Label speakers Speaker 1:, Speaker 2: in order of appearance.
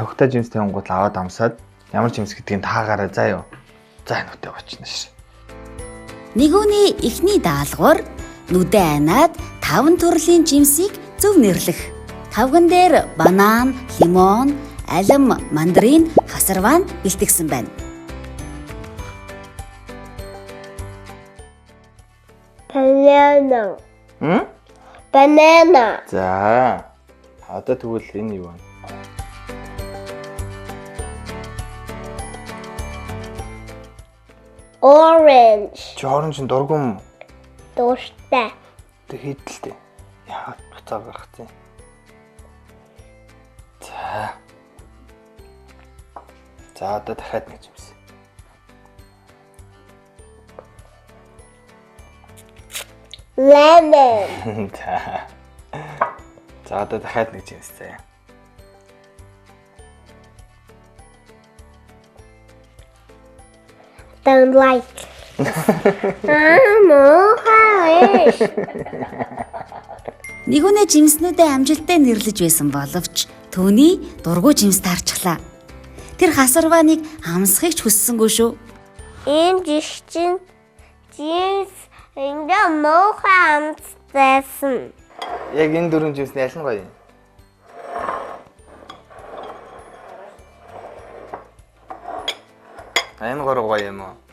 Speaker 1: Тавхтай жимс тавингууд аваад амсаад ямар жимс гэдгийг таагаарай заа юу. За нүдэ очно ш.
Speaker 2: Нэгүний эхний даалгавар нүдэ аниад 5 төрлийн жимсийг зөв нэрлэх. Тавган дээр банан, лимон, алим, мандарин, хасарван бэлтгэсэн байна.
Speaker 3: Банана.
Speaker 1: Хм?
Speaker 3: Банана.
Speaker 1: За. Одоо тэгвэл энэ юу вэ?
Speaker 3: Orange.
Speaker 1: Чи хорон чин дургуун
Speaker 3: Дуртай.
Speaker 1: Тэг хийдэлтэй. Яагаад буцаа гаргах юм? За. За одоо дахиад нэг жимс.
Speaker 3: Lemon.
Speaker 1: За. За одоо дахиад нэг жимс заяа.
Speaker 3: Don't like. Аа муухай.
Speaker 2: Нэгүнээ жимснүүдээ амжилттай нэрлэж байсан боловч түүний дургүй жимс таарчглаа. Тэр хасарваныг амсахыг ч хүссэнгүй шүү.
Speaker 3: Энэ жишчин жинс ингээ муухай амтдайсан.
Speaker 1: Яг энэ дөрвөн жимсний аль нь гоё юм? А энэ гурав гоё юм уу?